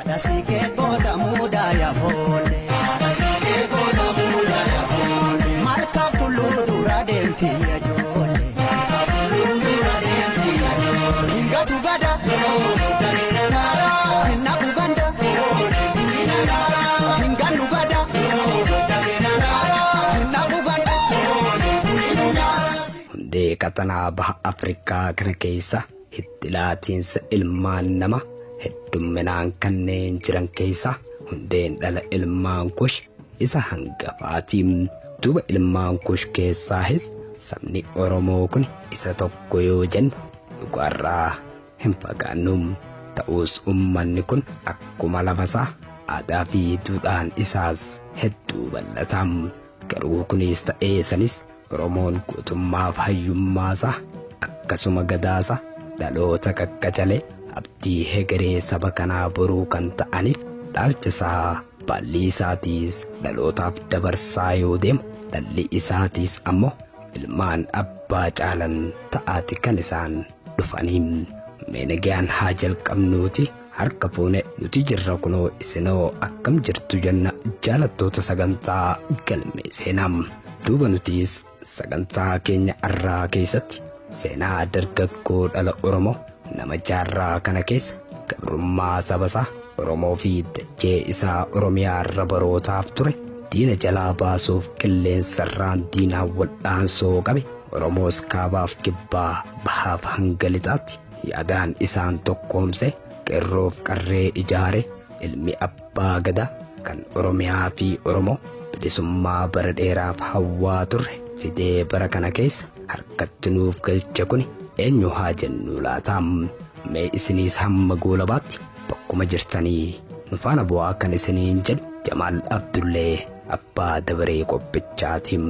Haadha siiqee goota muudaa yaafoole. Haadha siiqee goota muudaa yaafoole. Malkaaf tulluu dura deemti yajoole. Malkaaf tulluu dura deemti yajoole. Hingatu gada. Hinnaku ganda. Hingannu gada. Hinnaku ganda. Hundee qaxanaa baha Afrikaa kana keessa hiddi laatiinsa ilmaan nama heddumminaan kanneen jiran keessa hundeen dhala ilmaan Kush isa hangafaatiin. Duuba ilmaan Kush keessaahis sabni Oromoo kun isa tokko yoo jennu dhugaarraa hin fagaannu. Ta'us ummanni kun akkuma lafasaa aadaa fi duudhaan isaas hedduu bal'ata. Garuu kunis ta'ee sanis Oromoon gootummaaf hayyummaasaa akkasuma gadaasaa dhaloota qaqqacalee abdii hegeree saba kanaa boruu kan ta'aniif dhaalchisaa baallii isaatiis dhalootaaf dabarsaa yoo deemu dhalli isaatiis ammoo ilmaan abbaa caalan ta'aati kan isaan dhufanii. Mee nagaan haa jalqabnuuti harka fuune nuti jirra kunoo isinoo akkam jirtu jenna jaalattoota sagantaa galmee seenaa. Duuba nutiis sagantaa keenya arraa keessatti seenaa dargaggoo dhala Oromoo nama jaarraa kana keessa gabrummaa sabasaa Oromoo fi dachee isaa Oromiyaa irra barootaaf ture diina jalaa baasuuf qilleensarraan diinaan wal'aansoo qabe Oromoos kaabaaf kibbaa bahaaf hanga lixaatti yaadaan isaan tokkoomse qeerroof qarree ijaare ilmi abbaa gadaa kan Oromiyaa fi Oromoo bilisummaa bara dheeraaf hawwaa turre fidee bara kana keessa harkatti nuuf galche kun eenyu haa jennu laata? Mee isiniis hamma goolabaatti bakkuma jirtanii nu faana bu'aa kan isiniin jedhu Jamaal Abdullee abbaa dabaree qophichaatiin.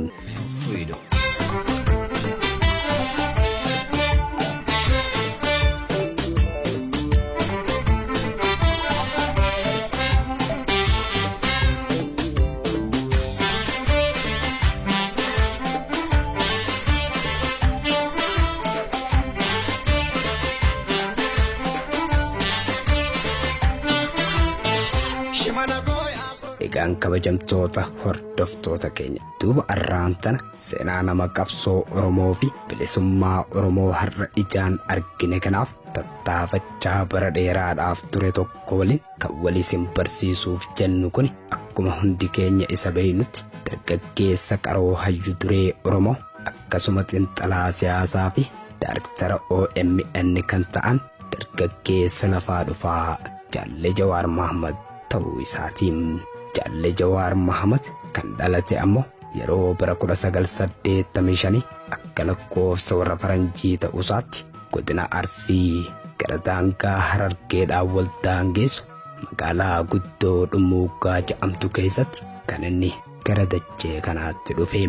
Egaan kabajamtoota hordoftoota keenya duuba arraan tana seenaa nama qabsoo Oromoo fi bilisummaa Oromoo har'a ijaan argine kanaaf tattaafachaa bara dheeraadhaaf ture tokko waliin kan waliisin barsiisuuf jennu kun akkuma hundi keenya isa beeknutti dargaggeessa qaroo hayyu duree Oromoo akkasuma xiinxalaa siyaasaa fi daariktara OMN kan ta'an dargaggeessa lafaa dhufaa Jaalle Jawaar Mahmad ta'uu isaatiin. Jaalle Jawaar Mahmad kan dhalate ammoo yeroo bara 1985 akka lakkoofsa warra faranjii ta'uusaatti godina Arsii gara daangaa Harargeedhaan wal daangeessu magaalaa guddoo Dhummuuggaa jedhamtu keessatti kan inni gara dachee kanaatti dhufe.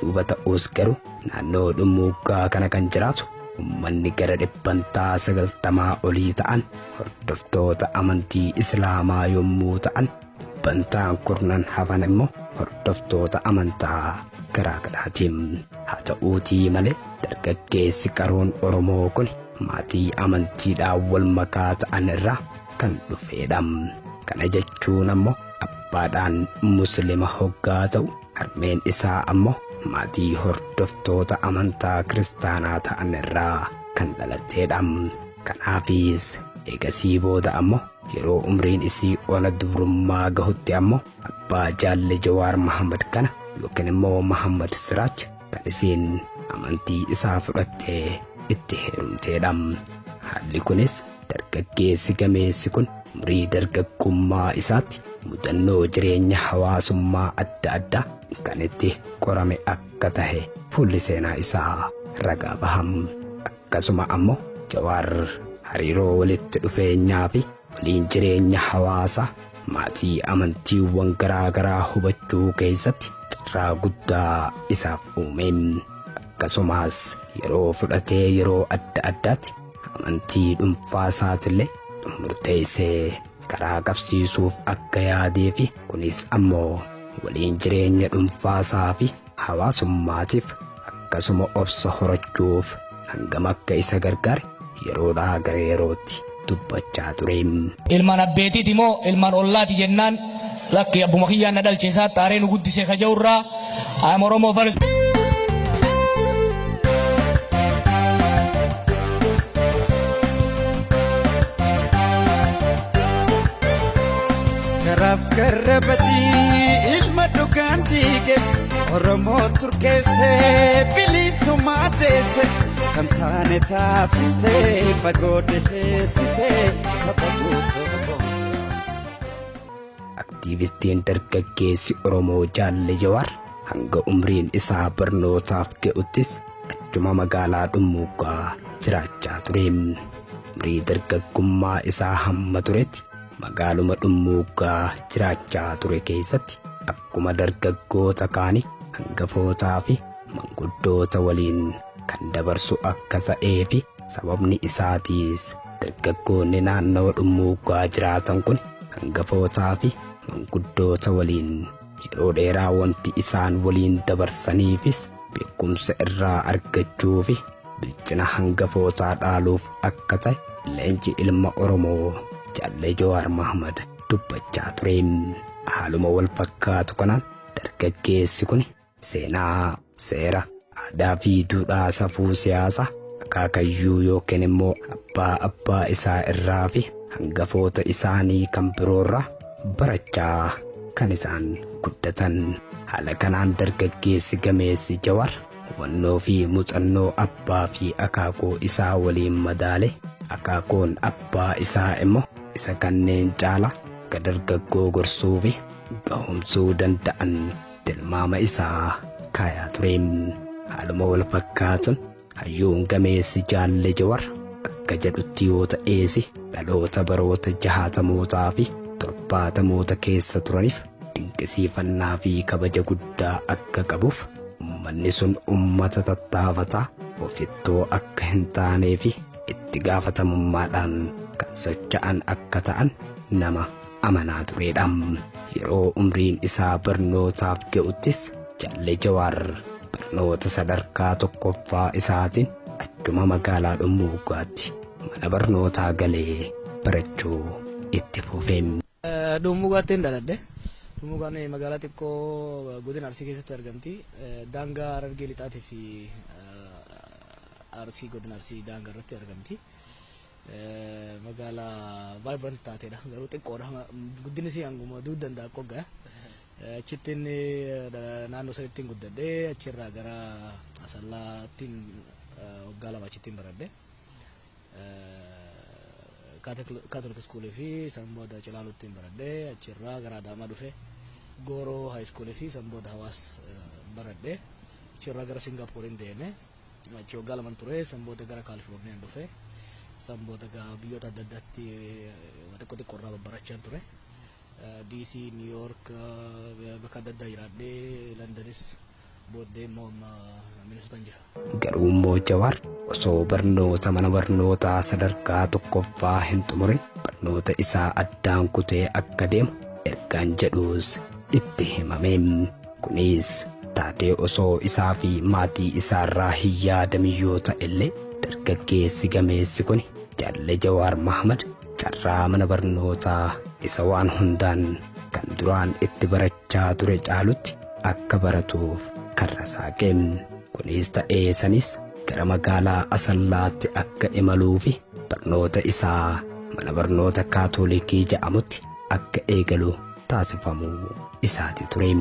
Duuba ta'uus garuu naannoo Dhummuuggaa kana kan jiraatu ummanni gara 90% olii ta'an hordoftoota amantii Islaamaa yommuu ta'an dhibbantaan kurnan hafan immoo hordoftoota amantaa garaa garaatiin. Haa ta'uutii malee dargaggeessi qaroon Oromoo kun maatii amantiidhaan wal makaa ta'an irraa kan dhufeedha. Kana jechuun ammoo abbaadhaan Muslima hoggaa ta'u harmeen isaa ammoo maatii hordoftoota amantaa kiristaanaa ta'an irraa kan dhalatteedha. Kanaafis eegasii booda ammoo yeroo umriin isii ona dubrummaa gahutti ammoo abbaa Jaalle Jawaar Mahmad kana yookiin immoo Mahammad Siraaj kan isiin amantii isaa fudhattee itti heerumteedha. Haalli kunis dargaggeessi gameessi kun umrii dargaggummaa isaatti mudannoo jireenya hawaasummaa adda addaa kan itti qorame akka tahe fuulli seenaa isaa ragaa baham. Akkasuma ammoo Jawaar hariiroo walitti dhufeenyaa fi waliin jireenya hawaasaa maatii amantiiwwan garaa garaa hubachuu keessatti carraa guddaa isaaf uume. Akkasumas yeroo fudhatee yeroo adda addaatti amantii dhuunfaa isaatillee murteessee karaa qabsiisuuf akka yaadee fi kunis ammoo waliin jireenya dhuunfaasaa fi hawaasummaatiif akkasuma obsa horachuuf hangam akka isa gargaare yeroodhaa gara yerootti dubbachaa ture. Ilmaan abbeetiiti moo ilmaan ollaati jennaan, lakki, abbuma kiyyaan na dhalche, isaa xaaree nu guddise ka ja'urraa I'm Oromo first. Karaaf karrabatii ilma dhugaan diige, Oromoo turkeessee bilisummaa teesse, kan taane taasistee fagoo dhiheessitee saba guutuu boonse. Aktiivistiin dargaggeessi Oromoo Jaalle Jawaar hanga umriin isaa barnootaaf ga'uttis achuma magaalaa Dhummuugaa jiraachaa ture. Umrii dargaggummaa isaa hamma turetti magaaluma Dhummuugaa jiraachaa ture keessatti akkuma dargaggoota kaanii hangafootaa fi manguddoota waliin kan dabarsu akka ta'ee fi sababni isaatiis dargaggoonni naannawa Dhummuugaa jiraatan kun hangafootaa fi manguddoota waliin yeroo dheeraa wanti isaan waliin dabarsaniifis beekumsa irraa argachuu fi bilchina hangafootaa dhaaluuf akka ta'e leenci ilma Oromoo Jaalle Jawaar Mahmad dubbachaa ture. Haaluma wal fakkaatu kanaan dargaggeessi kun seenaa, seera, aadaa fi duudhaa safuu siyaasaa akaakayyuu yookiin immoo abbaa abbaa isaa irraa fi hangafoota isaanii kan biroorraa barachaa kan isaan guddatan. Haala kanaan dargaggeessi gameessi Jawaar hubannoo fi muuxannoo abbaa fi akaakuu isaa waliin madaale, akaakuun abbaa isaa immoo isa kanneen caala akka dargaggoo gorsuu fi gahumsuu danda'an tilmaama isaa kaayaa ture. Haaluma wal fakkaatuun hayyuun gameessi Jaalle Jawaar akka jedhutti yoo ta'eesi, dhaloota baroota jahaatamootaa fi torbaatamoota keessa turaniif dinqisiifannaa fi kabaja guddaa akka qabuuf, uummanni sun uummata tattaafataa, ofittoo akka hin taanee fi itti gaafatamummaadhaan kan socho'an akka ta'an nama amanaa turedha. Yeroo umriin isaa barnootaaf ga'uttis Jaalle Jawaar barnoota sadarkaa tokkoffaa isaatiin achuma magaalaa Dhummuugaatti mana barnootaa galee barachuu itti fufe. Dhummuugaatti hin dhaladhe. Dhummuugaan magaalaa xiqqoo godina Arsii keessatti argamti. Daangaa Harargee Lixaatii fi Arsii, godina Arsii daangaa irratti argamti. Magaalaa vibrant taateedha. Garuu xiqqoodha. Guddinni isii hanguma du'uu danda'a qoggaa. Achittiin naannoo sanittiin guddadhee, achirraa gara Asallaattiin waggaa 2 achittiin baradhe. Catholic schoolii fi san booda Cilaaluttiin baradhe. Achirraa gara Adaamaa dhufe, Gooroo high schoolii fi san booda Hawaas baradhe. Achirraa gara Singaappooriin deeme, achi waggaa 2 ture. San booda gara Kaalifoorniyaan dhufe. San booda biyyoota adda addaatti xiqqoo xiqqoo irraa babbarachaa ture. DC, New York, bakka adda addaa jiraadhee, Londonis, booddee immoo amma Minnesotaan jira. Garuu immoo Jawaar osoo barnoota mana barnootaa sadarkaa tokkoffaa hin xumurin barnoota isaa addaan kutee akka deemu ergaan jedhus itti himame. Kunis taatee osoo isaa fi maatii isaarraa hin yaadamin yoo ta'e illee, dargaggeessi gameessi kun Jaalle Jawaar Mahmad carraa mana barnootaa isa waan hundaan kan duraan itti barachaa ture caalutti akka baratuuf karra saaqe. Kunis ta'ee sanis gara magaalaa Asallaatti akka imaluu fi barnoota isaa mana barnoota Kaatolikii jedhamutti akka eegalu taasifamuu isaati ture.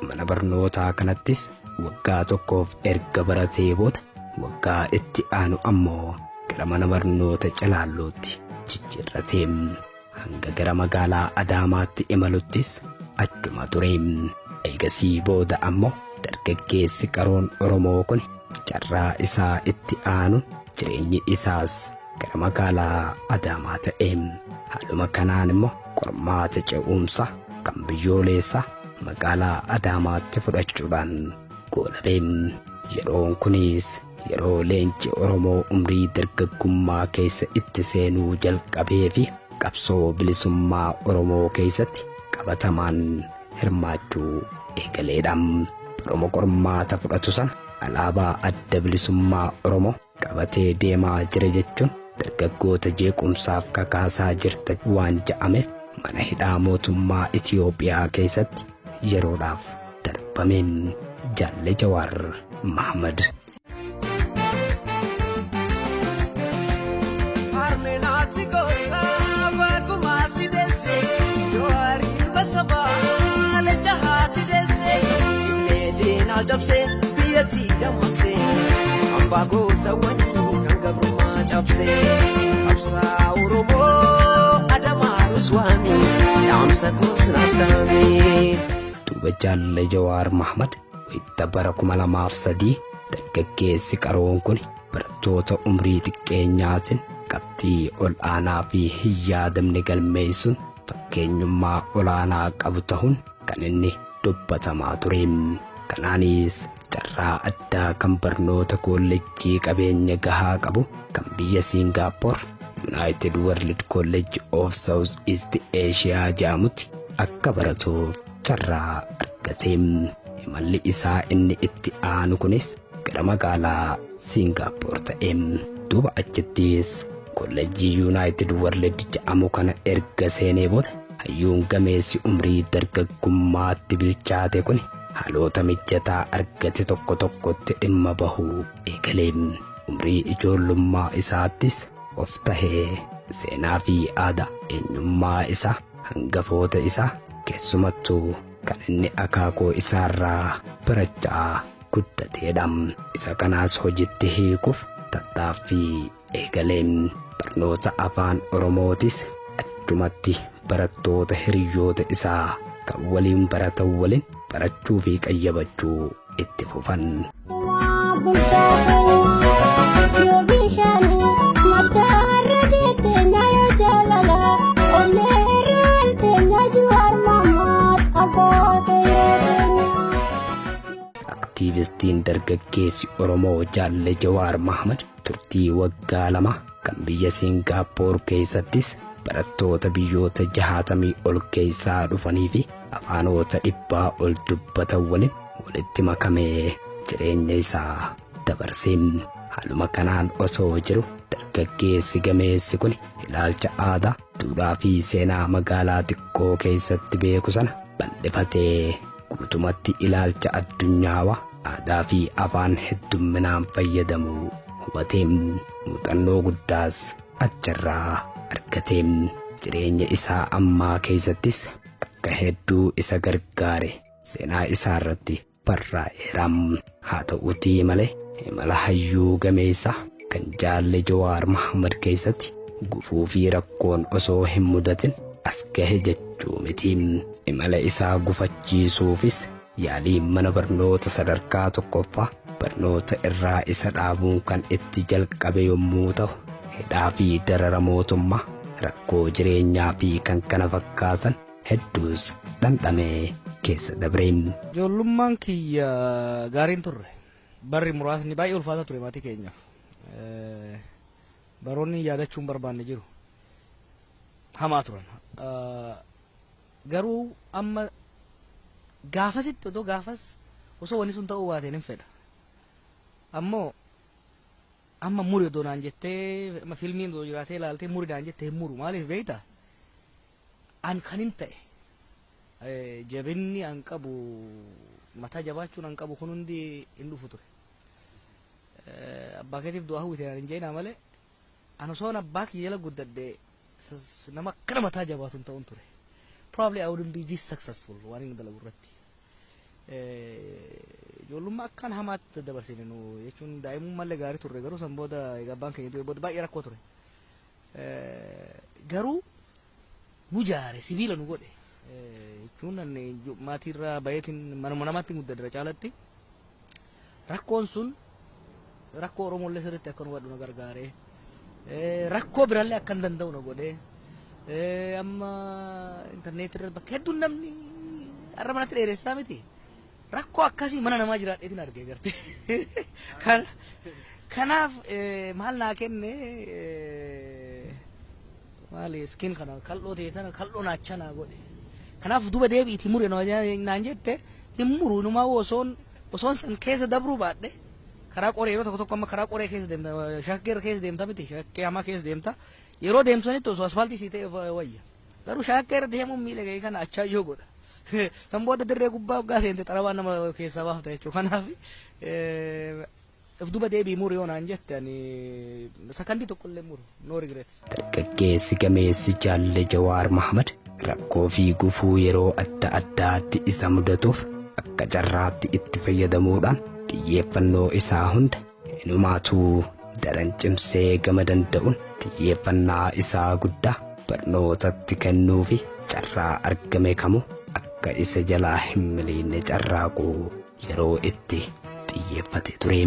Mana barnootaa kanattis waggaa tokkoof erga baratee booda, waggaa itti aanu ammoo gara mana barnoota Calaallootti jijjiirrate. Hanga gara magaalaa Adaamaatti imaluttis achuma ture. Eegasii booda ammoo dargaggeessi qaroon Oromoo kun carraa isaa itti aanu jireenyi isaas gara magaalaa Adaamaa ta'e. Haaluma kanaan immoo qormaata ce'umsa kan biyyoolessaa magaalaa Adaamaatti fudhachuudhaan goolabe. Yeroon kunis yeroo leenci Oromoo umrii dargaggummaa keessa itti seenuu jalqabee fi qabsoo bilisummaa Oromoo keessatti qabatamaan hirmaachuu eegaleedha. Oromoo qormaata fudhatu sana alaabaa Adda Bilisummaa Oromoo qabatee deemaa jira jechuun Dargaggoota jeequmsaaf kakaasaa jirta waan ja'ameef mana hidhaa mootummaa Itiyoophiyaa keessatti yeroodhaaf darbame. Jaalle Jawaar Mahmad. Harmeenaati goota bagumaa si deesse Jawaariin basabaa leenca haati deesse Meediinaa cabse biyyatti dammaqse abbaa goosawwanii kan gabrummaa cabse qabsaa Oromoo Adamaa Ruswaami dhaamsa goosnaaf dhaame. Duuba Jaalle Jawaar Mahmad wayita bara 2003 dargaggeessi qaroon kun barattoota umrii xiqqeenyaatiin qabxii ol aanaa fi hin yaadamne galmeessuun fakkeenyummaa olaanaa qabu ta'uun kan inni dubbatamaa ture. Kanaanis carraa addaa kan barnoota koolleejjii qabeenya gahaa qabu kan biyya Siingaappoor United World College of South East Asia jedhamutti akka baratuuf carraa argate. Imalli isaa inni itti aanu kunis gara magaalaa Siingaappoor ta'e. Duuba achittis koolleejjii United World jedhamu kana erga seenee booda hayyuun gameessi umrii dargaggummaatti bilchaate kun haalota mijataa argate tokko tokkotti dhimma bahuu eegale. Umrii ijoollummaa isaattis of tahee seenaa fi aadaa eenyummaa isaa hangafoota isaa keessumattuu kan inni akaakoo isaarraa barachaa guddateedha. Isa kanaas hojitti hiikuuf tattaaffii eegalee barnoota afaan Oromootis achumatti barattoota hiriyoota isaa kan waliin baratan waliin barachuu fi qayyabachuu itti fufan. Aktiivistiin dargaggeessi Oromoo Jaalle Jawaar Mahmad turtii waggaa 2 kan biyya Siingaappoor keessattis barattoota biyyoota 60 ol keessaa dhufanii fi afaanota 100 ol dubbatan waliin walitti makamee jireenya isaa dabarsee. Haaluma kanaan osoo jiru dargaggeessi gameessi kun ilaalcha aadaa, duudhaa fi seenaa magaalaa xiqqoo keessatti beeku sana bal'ifatee guutumatti ilaalcha addunyaawaa aadaa fi afaan heddumminaan fayyadamuu hubatee muuxannoo guddaas achirraa argatee jireenya isaa ammaa keessattis akka hedduu isa gargaare seenaa isaa irratti barraa'eera. Haa ta'uutii malee imala hayyuu gameessa kan Jaalle Jawaar Mahmad keessatti gufuu fi rakkoon osoo hin mudatin as gahe jechuu miti. Imala isaa gufachiisuufis yaalii mana barnoota sadarkaa tokkoffaa barnoota irraa isa dhaabuun kan itti jalqabe yommuu ta'u, hidhaa fi darara mootummaa, rakkoo jireenyaa fi kan kana fakkaatan hedduus dhandhamee keessa dabre. Ijoollummaan kiyya gaariin turre. Barri muraasni baay'ee ulfaata ture maatii keenyaaf. Baroonni yaadachuun barbaanne jiru. Hamaa turan. Garuu amma gaafasitti otoo gaafas osoo wanni sun ta'uu baateen hin fedha. Ammoo amma muri odoo naan jettee amma filmiin odoo jiraatee ilaaltee muri naan jettee hin muru. Maaliif beektaa? An kan hin ta'e jabinni an qabu mataa jabaachuun an qabu kun hundi hin dhufu ture. Abbaa keetiif du'aa hawwite naan hin jeenaa malee an osoon abbaa kiyya jala guddadhe nama akkana mataa jabaatu hin ta'uun ture. Probably I wouldn't be this successful waan inni dalagu irratti. Ijoollummaa akkaan hamaatti dabarsine nu jechuun daa'imummallee gaarii turre garuu san booda egaa abbaan keenya du'e booda baay'ee rakkoo ture. Garuu nu jaare sibiila nu godhe. Jechuun maatiirraa bayeetiin manuma namaatti guddadra caalatti rakkoon sun rakkoo Oromollee sirriitti akka nu hubadhu na gargaare. Rakkoo birallee akka hin danda'u na godhe. Amma intarneetii irratti bakka hedduun namni har'a manatti dheeressaa miti. Rakkoo akkasii mana namaa jiraadheetiin argee garte. Kanaaf maal naa kenne maali iskiin kana kal'oo ta'e tana kal'oo naacha naa godhe. Kanaaf duuba deebiitii mure naan jette hin muru inumaa osoon san keessa dabruu baadhe Karaa Qoree yeroo tokko tokko amma karaa Qoree keessa deemta, Shaggar keessa deemta miti, Shakkee hamaa keessa deemta. Yeroo deemtu sanitti osoo asfaaltii sii ta'e wayya. Garuu Shaggar deemuun miila gahee kana achaayyoo godha. San booda dirree gubbaa hoggaa seente xarabaa nama keessaa baafta jechuudha. Kanaaf if duba deebii muru yoo naan jette, ani sakandii tokko illee muru, no regrets. Dargaggeessi gameessi Jaalle Jawaar Mahmad rakkoo fi gufuu yeroo adda addaatti isa mudatuuf akka carraatti itti fayyadamuudhaan xiyyeeffannoo isaa hunda inumaatuu daran cimsee gama danda'uun xiyyeeffannaa isaa guddaa barnootatti kennuu fi carraa argame kamuu akka isa jalaa hin miliine carraaquu yeroo itti xiyyeeffate ture.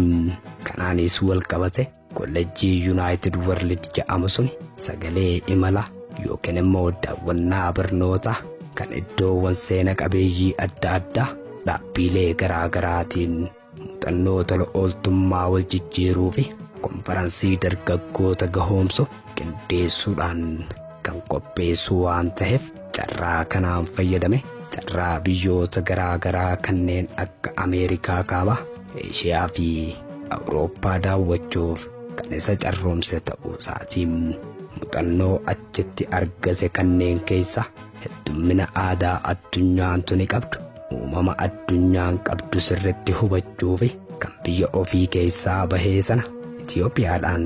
Kanaanis wal qabate kollejjii United World jedhamu sun sagalee imala yookiin immoo daawwannaa barnootaa kan iddoowwan seena qabeeyyii adda addaa dhaabbilee garaa garaatiin muuxannoo tola ooltummaa wal jijjiiruu fi konferansii dargaggoota gahoomsu qindeessuudhaan kan qopheessu waan ta'eef, carraa kanaan fayyadame carraa biyyoota garaa garaa kanneen akka Ameerikaa Kaabaa, Eeshiyaa fi Awurooppaa daawwachuuf kan isa carroomse ta'uu isaatiin, muuxannoo achitti argate kanneen keessa heddummina aadaa addunyaan tuni qabdu, uumama addunyaan qabdu sirritti hubachuu fi kan biyya ofii keessaa bahee sana Itiyoophiyaadhaan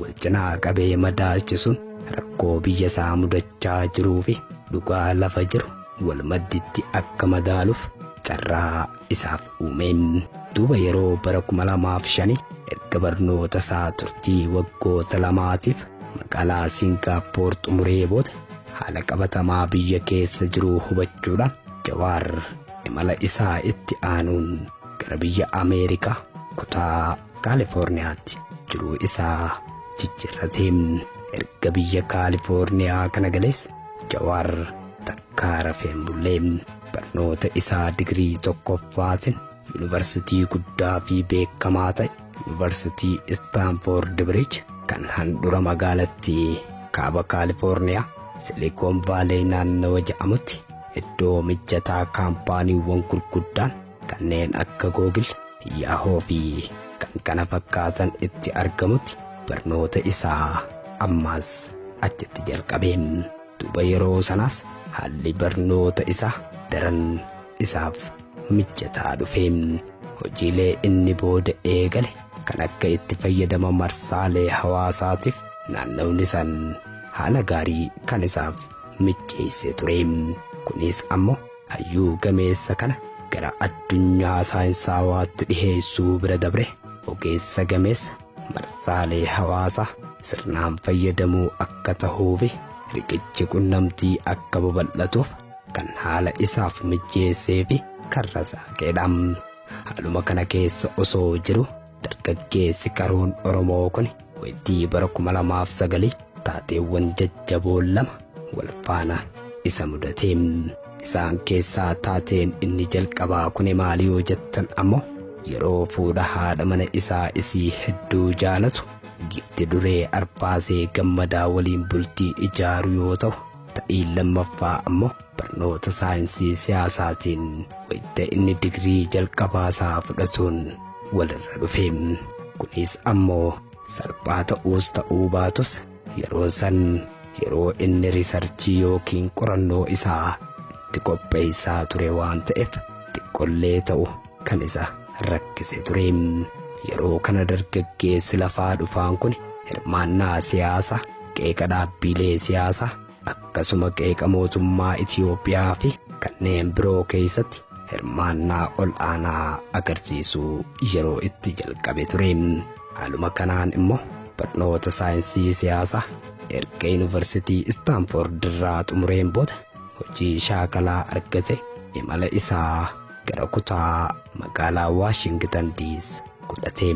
wal cinaa qabee madaalchisuun rakkoo biyya isaa mudachaa jiruu fi dhugaa lafa jiru wal madditti akka madaaluuf carraa isaaf uumeen. Duuba yeroo bara 2005 erga barnoota isaa turtii waggoota 2tiif magaalaa Siingaappoor xumuree booda, haala qabatamaa biyya keessa jiru hubachuudhaan Jawaar imala isaa itti aanuun gara biyya Ameerikaa kutaa Kaalifoorniyaatti jiruu isaa jijjiirratee. Erga biyya Kaalifoorniyaa kana galees Jawaar takkaa rafeen bullee barnoota isaa digirii tokkoffaatiin yuunivarsitii guddaa fi beekamaa ta'e, Yuunivarsitii Istaanfoord Biriij kan handhura magaalattii kaaba Kaalifoorniyaa Silikoon Vaalee naannawa jedhamutti iddoo mijataa kaampaaniiwwan gurguddaan kanneen akka Google, Yahoo fi kan kana fakkaatan itti argamutti barnoota isaa ammaas achitti jalqabeen. Duuba yeroo sanaas haalli barnoota isaa daran isaaf mijataa dhufeen hojiilee inni booda eegale kan akka itti fayyadama marsaalee hawaasaatiif naannawni san haala gaarii kan isaaf mijeessee ture. Kunis ammoo hayyuu gameessa kana gara addunyaa saayinsaawaatti dhiheessuu bira dabre ogeessa gameessa marsaalee hawaasaa sirnaan fayyadamuu akka tahuufi riqichi qunnamtii akka babal'atuuf kan haala isaaf mijeessee fi karra saaqeedha. Haaluma kana keessa osoo jiru dargaggeessi qaroon Oromoo kun waytii bara 2009 taateewwan jajjaboon lama wal faana isa mudate. Isaan keessaa taateen inni jalqabaa kun maali yoo jettan ammoo, yeroo fuudha haadha mana isaa isii hedduu jaalatu gifti duree Arfaasee Gammadaa waliin bultii ijaaru yoo ta'u, ta'iin lammaffaa ammoo barnoota saayinsii siyaasaatiin wayita inni digirii jalqabaasaa fudhatuun walirra dhufe. Kunis ammoo salphaa ta'uus ta'uu baatus, yeroo san yeroo inni research yookiin qorannoo isaa itti qopheessaa ture waan ta'eef xiqqollee ta'u kan isa rakkise ture. Yeroo kana dargaggeessi lafaa dhufaan kun hirmaannaa siyaasaa, qeeqa dhaabbilee siyaasaa, akkasuma qeeqa mootummaa Itiyoophiyaa fi kanneen biroo keessatti hirmaannaa ol aanaa agarsiisuu yeroo itti jalqabe ture. Haaluma kanaan immoo barnoota saayinsii siyaasaa erga yuunivarsiitii Istaanfoord irraa xumureen booda hojii shaakalaa argate imala isaa gara kutaa magaalaa Waashingitan Diis godhate.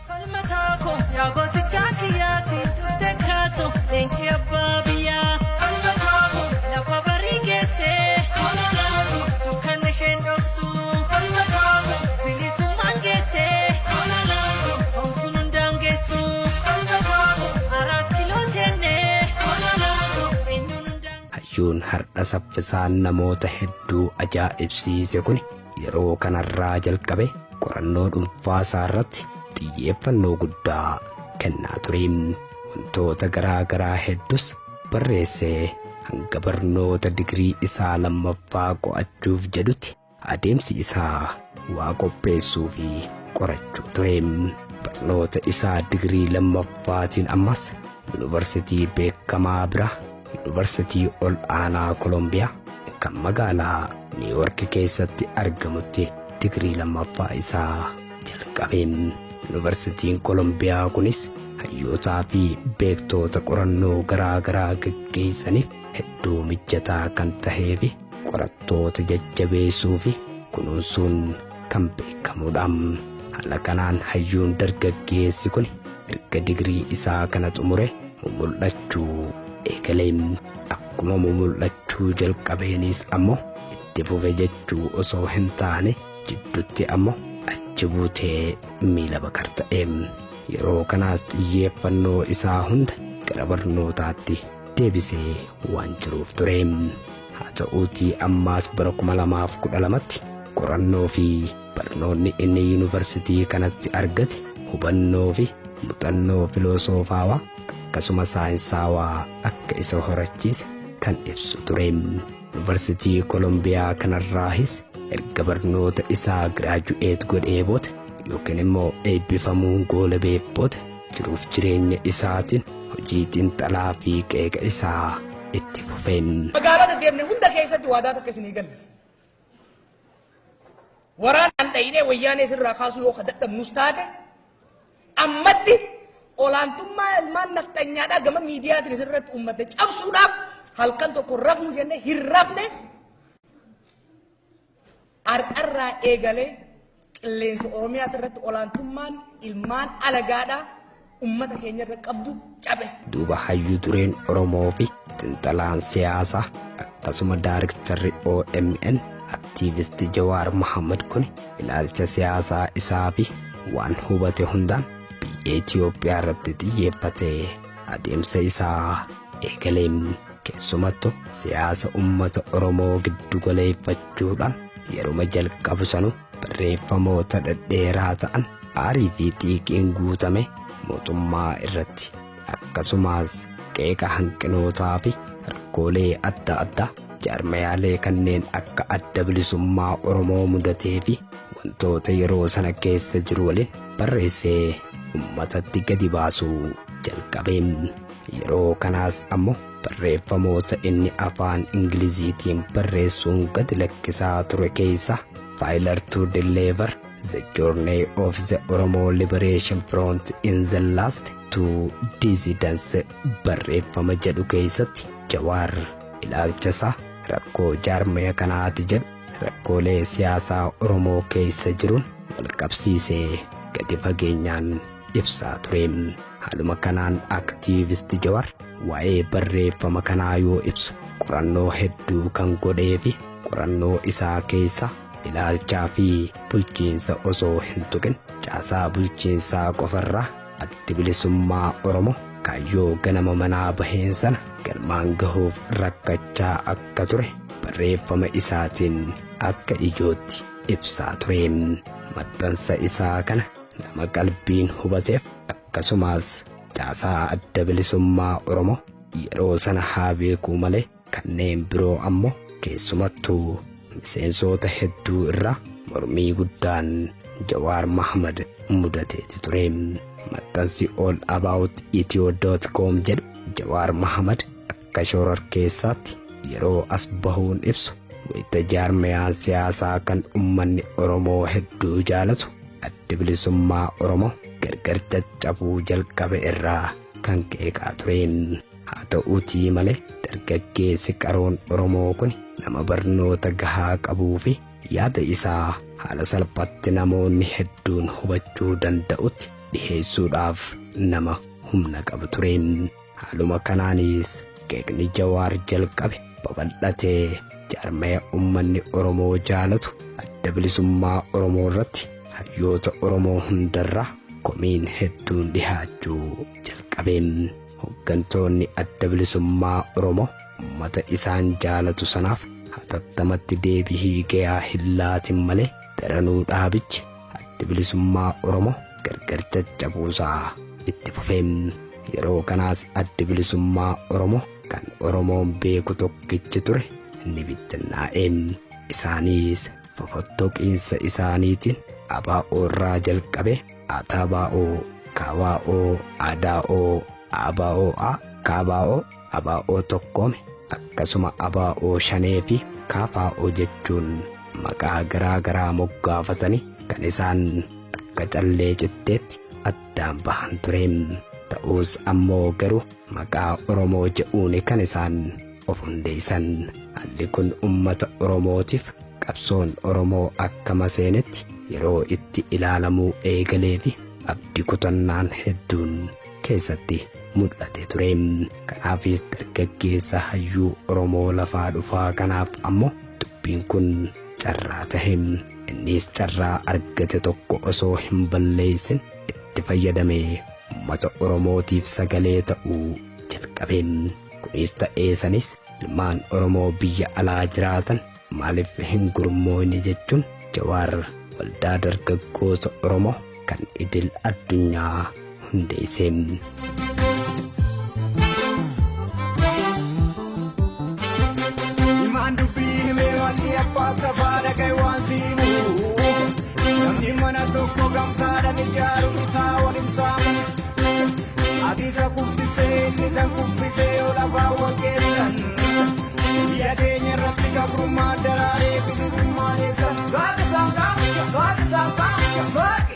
Falmataa koo yaa gootichaa kiyyaati, dhuftee kaatu leenci abbaa biyyaa. Falmataa koo lafa barii geessee dukkanni isheen dhoksu. Falmataa koo bilisummaan geessee homtuun hundaan geessu. Falmataa koo Araat Kiloo teennee eenyuun hundaan. Hayyuun har'a saffisaan namoota hedduu ajaa'ibsiise kun yeroo kanarraa jalqabe qorannoo dhuunfaa isaa irratti xiyyeeffannoo guddaa kennaa ture. Wantoota garaa garaa hedduus barreessee hanga barnoota digirii isaa lammaffaa qo'achuuf jedhutti adeemsi isaa waa qopheessuu fi qorachuu ture. Barnoota isaa digirii lammaffaatiin ammas yuunivarsiitii beekamaa biraa yuunivarsiitii ol aanaa Kolombiyaa kan magaalaa Niiwork keessatti argamutti digirii lammaffaa isaa jalqabe. Yuunivarsiitiin Kolombiyaa kunis hayyootaa fi beektoota qorannoo garaa garaa gaggeessaniif hedduu mijataa kan tahee fi qorattoota jajjabeessuu fi kunuunsuun kan beekamudha. Haala kanaan hayyuun dargaggeessi kun erga digirii isaa kana xumure mumul'achuu eegale. Akkuma mumul'achuu jalqabeenis ammoo itti fufe jechuu osoo hin taane jidduutti ammoo achi buutee miila bakar ta'e. Yeroo kanaas xiyyeeffannoo isaa hunda gara barnootaatti deebisee waan jiruuf ture. Haa ta'uutii ammaas bara 2012tti qorannoo fi barnoonni inni yuunivarsiitii kanatti argate hubannoo fi muuxannoo filoosofaawaa akkasuma saayinsaawaa akka isa horachiise kan ibsu ture. Yuunivarsiitii Kolombiyaa kanarraahis erga barnoota isaa giraaju'eet godhee booda yookiin immoo eebbifamuun goolabeef booda jiruuf jireenya isaatiin hojii xiinxalaa fi qeeqa isaa itti fufe. Magaalota deemne hunda keessatti waadaa takka isinii galle. Waraanaan dhayinee wayyaanee sirraa kaasuu yoo ka dadhabnus taate, ammatti olaantummaa ilmaan nafxanyaadhaa gama miidiyaatiin isirratti uummate cabsuudhaaf halkan tokko rafnu jenne hin rafne. Har'arraa eegalee qilleensa Oromiyaa irratti olaantummaan ilmaan alagaadhaa ummata keenya irra qabdu cabe. Duuba hayyuu dureen Oromoo fi xiinxalaan siyaasaa akkasuma daariktarri OMN aktiivisti Jawaar Mohammad kun ilaalcha siyaasaa isaa fi waan hubate hundaan biyya Itoophiyaa irratti xiyyeeffatee adeemsa isaa eegalee. Keessumattuu siyaasa uummata Oromoo giddu galeeffachuudhaan yeruma jalqabu sanu barreeffamoota dhedheeraa ta'an aarii fi xiiqiin guutame mootummaa irratti akkasumas qeeqa hanqinootaa fi rakkoolee adda addaa jaarmayaalee kanneen akka Adda Bilisummaa Oromoo mudatee fi wantoota yeroo sana keessa jiru waliin barreessee uummatatti gadi baasuu jalqabe. Yeroo kanaas ammoo barreeffamoota inni afaan Ingiliziitiin barreessuun gadi lakkisaa ture keessa Failure to Deliver the Journey of the Oromo Liberation Front in the Last Two Decades barreeffama jedhu keessatti Jawaar ilaalcha isaa rakkoo jaarmaya kanaati jedhu rakkoolee siyaasaa Oromoo keessa jiruun wal qabsiisee gadi fageenyaan ibsaa ture. Haaluma kanaan aktiivisti Jawaar waa'ee barreeffama kanaa yoo ibsu, qorannoo hedduu kan godhee fi qorannoo isaa keessa ilaalchaa fi bulchiinsa osoo hin tuqin caasaa bulchiinsaa qofarraa Addi Bilisummaa Oromoo kaayyoo ganama manaa baheen sana galmaan gahuuf rakkachaa akka ture barreeffama isaatiin akka ijootti ibsaa ture. Maxxansa isaa kana nama qalbiin hubateef akkasumas caasaa Adda Bilisummaa Oromoo yeroo sana haa beekuu malee kanneen biroo ammoo keessumattuu miseensota hedduu irraa mormii guddaan Jawaar Mohammad mudateeti ture. Maxxansi all about ethio.com jedhu Jawaar Mohammad akka shororkeessaatti yeroo as bahuun ibsu wayita jaarmayaan siyaasaa kan ummanni Oromoo hedduu jaalatu Adda Bilisummaa Oromoo gargar caccabuu jalqabe irraa kan qeeqaa ture. Haa ta'uutii malee dargaggeessi qaroon Oromoo kun nama barnoota gahaa qabuu fi yaada isaa haala salphaatti namoonni hedduun hubachuu danda'utti dhiheessuudhaaf nama humna qabu ture. Haaluma kanaanis qeeqni Jawaar jalqabe babal'atee jaarmaya ummanni Oromoo jaalatu Adda Bilisummaa Oromoo irratti hayyoota Oromoo hundarraa komiin hedduun dhihaachuu jalqabe. Hooggantoonni Adda Bilisummaa Oromoo ummata isaan jaalatu sanaaf hatattamatti deebii gahaa hin laatin malee daranuu dhaabichi Adda Bilisummaa Oromoo gargar caccabuusaa itti fufee. Yeroo kanaas addi bilisummaa Oromoo kan Oromoon beeku tokkichi ture ni bittinnaa'e. Isaanis fofottoqiinsa isaaniitiin ABO irraa jalqabe ATBO, KBO, ADO, ABOA, KBO, ABO tokkoome akkasuma ABO shanee fi KFO jechuun maqaa garaa garaa moggaafatanii kan isaan akka callee citteetti addaan bahan ture. Ta'us ammoo garuu maqaa Oromoo jedhuun kan isaan of hundeessan. Haalli kun uummata Oromootiif qabsoon Oromoo akka maseenetti yeroo itti ilaalamuu eegalee fi abdii kutannaan hedduun keessatti mul'ate ture. Kanaafis dargaggeessa hayyuu Oromoo lafaa dhufaa kanaaf ammoo dubbiin kun carraa tahe. Innis carraa argate tokko osoo hin balleessin itti fayyadamee uummata Oromootiif sagalee ta'uu jalqabe. Kunis ta'ee sanis ilmaan Oromoo biyya alaa jiraatan maaliif hin gurmoofne jechuun Jawaar waldaa dargaggoota Oromoo kan idil addunyaa hundeesse. Himaan dubbii himee wanti abbaa tafaa dhaga'e waan siimu. Namni mana tokko gamtaadhaan ijaaru bitaa waliin saamu. Ati isa kuffisee inni isa kuffisee yoo lafaa wal geessan. Biyya keenya irratti gabrummaa daraaree bilisummaa eessan. Saaqi saaqaa saaqi saaqaa saaqi.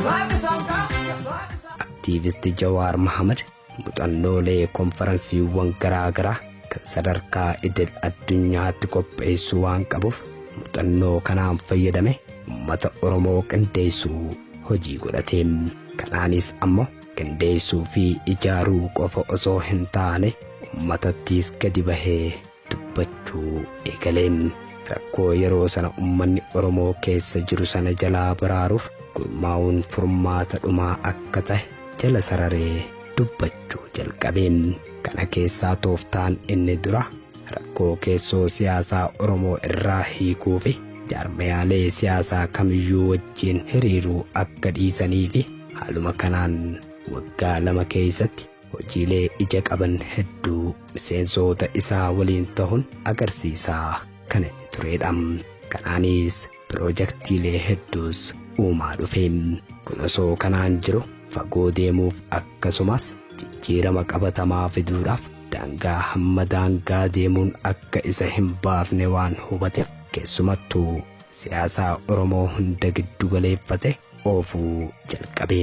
Saaqi saaqaa saaqi. Aktiivisti Jawaar Mohaammed muuxannoolee konferansiiwwan garaa garaa kan sadarkaa idil addunyaatti qopheessuu waan qabuuf muuxannoo kanaan fayyadame uummata Oromoo qindeessuu hojii godhate. Kanaanis ammoo qindeessuu fi ijaaruu qofa osoo hin taane uummatattis gadi bahee dubbachuu eegale. Rakkoo yeroo sana uummanni Oromoo keessa jiru sana jalaa baraaruuf gurmaa'uun furmaata dhumaa akka ta'e jala sararee dubbachuu jalqabe. Kana keessaa tooftaan inni dura rakkoo keessoo siyaasaa Oromoo irraa hiikuu fi jaarmayaalee siyaasaa kamiyyuu wajjin hiriiruu akka dhiisanii fi haaluma kanaan waggaa 2 keessatti hojiilee ija qaban hedduu miseensota isaa waliin ta'uun agarsiisaa kan inni turedha. Kanaanis piroojaktiilee hedduus uumaa dhufe. Kun osoo kanaan jiru fagoo deemuuf akkasumas jijjiirama qabatamaa fiduudhaaf daangaa hamma daangaa deemuun akka isa hin baafne waan hubateef keessumattuu siyaasaa Oromoo hunda giddu galeeffate oofuu jalqabe.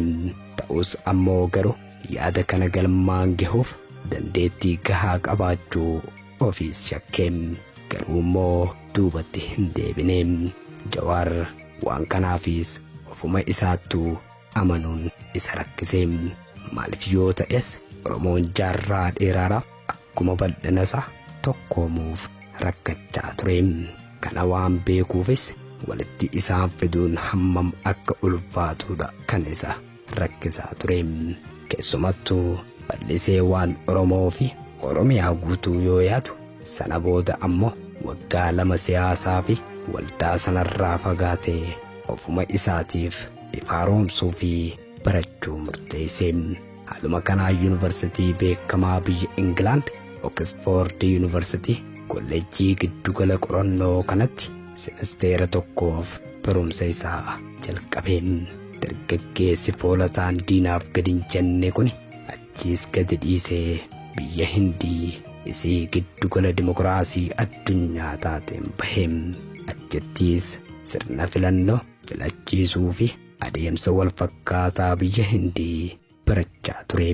Ta'us ammoo garuu yaada kana galmaan gahuuf dandeettii gahaa qabaachuu ofiis shakkee garuu immoo duubatti hin deebine. Jawaar waan kanaafis ofuma isaattuu amanuun isa rakkise. Maaliif yoo ta'es Oromoon jaarraa dheeraadhaaf akkuma bal'ina isaa tokkoomuuf rakkachaa ture. Kana waan beekuufis walitti isaan fiduun hammam akka ulfaatudha kan isa rakkisaa ture. Keessumattuu bal'isee waan Oromoo fi Oromiyaa guutuu yoo yaadu sana booda ammoo waggaa 2 siyaasaa fi waldaa sanarraa fagaatee ofuma isaatiif ifaaromsuu fi barachuu murteesse. Haaluma kanaa yuunivarsiitii beekamaa biyya Ingilaand Oxford Yuunivarsiitii kolleejjii giddugala qorannoo kanatti semisteera tokkoof barumsa isaa jalqabe. Dargaggeessi foolataan diinaaf gadi hin jenne kun achiis gadi dhiisee biyya Hindii isii giddugala dimokiraasii addunyaa taateen bahe. Achittis sirna filannoo filachiisuu fi adeemsa wal fakkaataa biyya Hindii barachaa ture.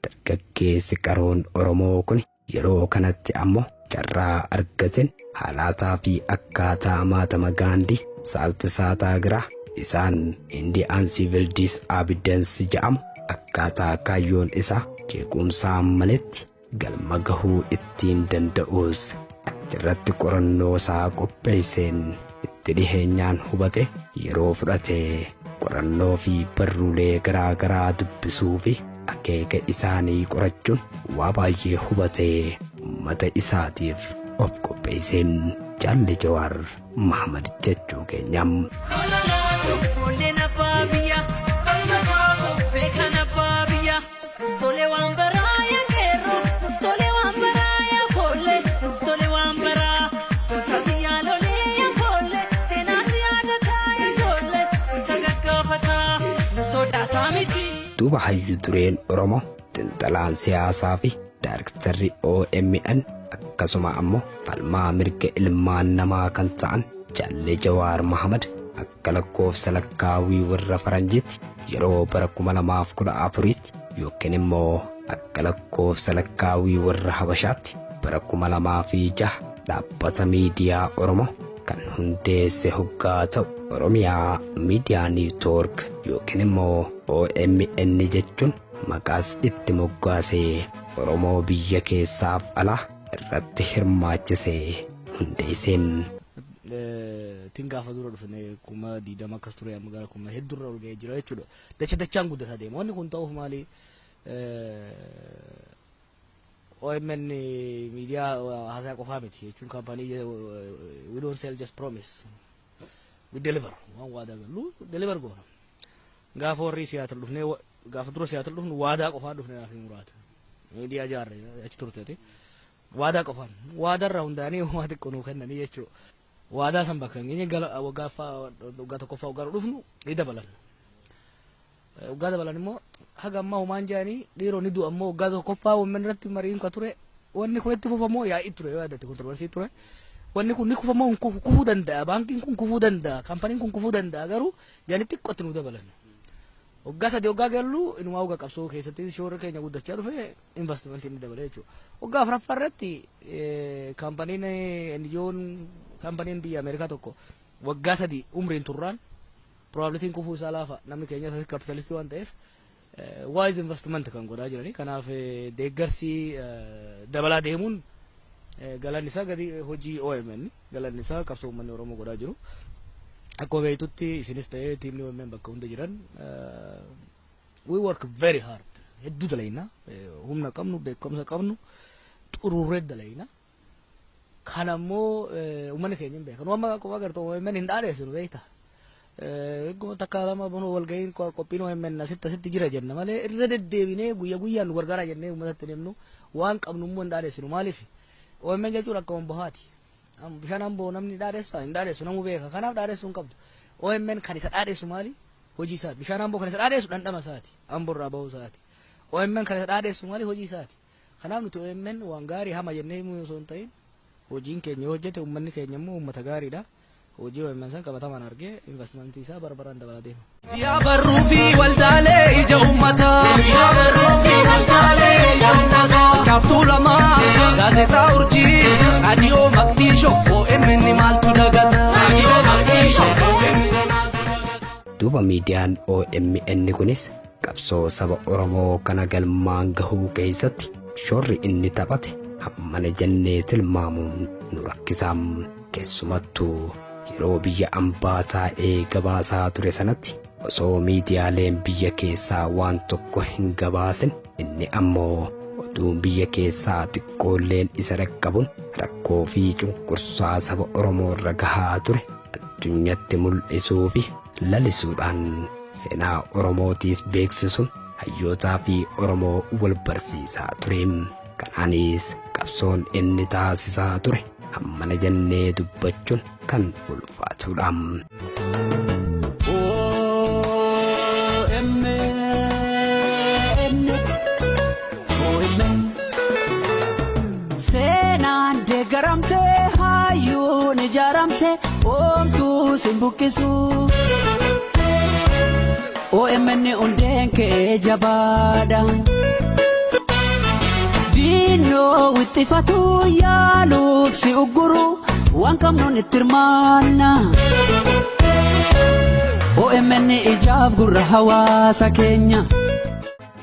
Dargaggeessi qaroon Oromoo kun yeroo kanatti ammoo carraa argateen haalaataa fi akkaataa Mahatma Gaandii Saaltisaataa Giraa isaan Indian Civil Disobedience jedhamu akkaataa kaayyoon isaa jeequmsaan maletti galma gahuu ittiin danda'us achirratti qorannoo isaa qopheesseen itti dhiheenyaan hubate yeroo fudhate qorannoo fi barruulee garaa garaa dubbisuu fi akeeka isaanii qorachuun waa baay'ee hubatee uummata isaatiif of qopheesse. Jaalli Jawaar Mohaammed jechuu keenyam. Fuulleen abbaa biyya. Falmataa koo beekan abbaa biyya. Tole waan baraa yaa qeerroo, tole waan baraa yaa foollee, tole waan baraa. Goota biyyaa lolee yaa foollee, seenaan yaadataa yaa ijoollee, isa gaggaafataa nu sodaataa miti. Duuba hayyu dureen Oromoo, xiinxalaan siyaasaa fi daarektarri OMN, akkasuma ammoo falmaa mirga ilmaan namaa kan ta'an Jaallee Jawaar Mahamad akka lakkoofsa lakkaawii warra faranjiitti yeroo bara 2014tti yookiin immoo akka lakkoofsa lakkaawii warra Habashaatti bara 2006 dhaabbata miidiyaa Oromoo kan hundeesse hoggaa ta'u, Oromiyaa Miidiyaa Network yookiin immoo OMN jechuun maqaas itti moggaasee Oromoo biyya keessaaf alaa irratti hirmaachisee hundeessee. Tin gaafa dura dhufne 20,000 akkas ture, amma gara kuma hedduurra ol ga'ee jira jechuudha. Dacha dachaan guddataa deema. Wanni kun ta'uuf maali? OMN miidiyaa haasaa qofaa miti jechuun kaampaanii. We don't sell just promise. We deliver. Waan waadaa gallu deliver goona. Gaafa warri Siyaatil dhufnee, gaafa dura Siyaatil dhufnu waadaa qofaan dhufne naaf muraata. Miidiyaa jaarre achi turteeti. Waadaa qofaan. Waadarraa hundaanii waa xiqqoo nuu kennanii jechuudha. Waadaa san bakka hin geenye gala waggaa waggaa tokkoffaa waggaa dhufnu ni dabalan. Waggaa dabalan immoo haga ammaa homaan jedhanii dhiiroo ni du'a. Ammoo waggaa tokkoffaa OMN irratti mariin ka ture, wanni kun itti fufamoo yaa'ii ture, yoo yaadatte controversy ture. Wanni kun ni kufamoo hin kufu? Kufuu danda'a, baankiin kun kufuu danda'a, kaampaniin kun kufuu danda'a, garuu jedhanii xiqqootti nu dabalan. Waggaa 3 waggaa gallu inumaa waggaa qabsoo keessatti shoorri keenya guddachaa dhufe, investimentiin ni dabale jechuudha. Waggaa afuraffaa irratti kaampaniin NGO'n, kaampaniin biyya Ameerikaa tokko waggaa 3 umriin turraan probabilityn kufuu isaa laafa, namni keenya asii kapitalistii waan ta'eef wise investment kan godhaa jiranii. Kanaaf deeggarsi dabalaa deemuun galanni isaa gadi hojii OMN, galanni isaa qabsoo uummanni Oromoo godhaa jiru. Akkuma beektutti isinis ta'ee tiimni OMN bakka hunda jiran, we work very hard, hedduu dalayna, humna qabnu, beekumsa qabnu xururree dalayna. Kan ammoo uummanni keenya hin beekan. Amma akkuma agartu OMN hin dhaadheessinu beekta. Takka lama bunu walga'iin qophiin OMN asitti asitti jira jenna malee irra deddeebinee guyya guyyaan nu gargaaraa jennee uummatatti himnu waan qabnu immoo hin dhaadheessinu. Maaliif? OMN jechuun akka bombahaati. Bishaan amboo namni dhaadheessu hin dhaadheessu, namuu beeka. Kanaaf dhaadheessuu hin qabdu. OMN kan isa dhaadheessu maali? Hojii isaati. Bishaan amboo kan isa dhaadheessu dhandhama isaati. Amboo irraa bahuu isaati. OMN kan isa dhaadheessu maali? Hojii isaati. Kanaaf nuti OMN waan gaarii hama jennee himuu osoo hin ta'in, hojiin keenya yoo hojjete, uummanni keenya immoo uummata gaariidha. Hojii OMN san qabatamaan argee investimentii isaa bara baraan dabalaa deema. Yaa barruu fi waldaalee ija uummataa. Yaa barruu fi waldaalee ija uummataa. Caaftuu lamaa, gaazexaa urjii, raadiyoo Maqdiishoo, OMN maaltu dagata? Raadiyoo Maqdiishoo, OMN maaltu dagata? Duuba miidiyaan OMN kunis qabsoo saba Oromoo kana galmaan gahuu keessatti shoorri inni taphate hammana jennee tilmaamuun nu rakkisaa. Keessumattuu yeroo biyya ambaa taa'ee gabaasaa ture sanatti osoo miidiyaaleen biyya keessaa waan tokko hin gabaasin, inni ammoo oduun biyya keessaa xiqqoolleen isa dhaqqabuun rakkoo fi cunqursaa saba Oromoo irra gahaa ture addunyatti mul'isuu fi lalisuudhaan seenaa Oromootiis beeksisuun hayyootaa fi Oromoo wal barsiisaa ture. Kanaanis qabsoon inni taasisaa ture hammana jennee dubbachuun kan ulfaatudha. OMN OMN Seenaan deeggaramte, hayyuun ijaaramte, oomtuu sin buqqisu. OMN hundeen kee jabaadha. Diinoo wixxifatu yaaluuf si ugguru, waan qabnuun itti hirmaanna. OMN ijaaf gurra hawaasa keenya.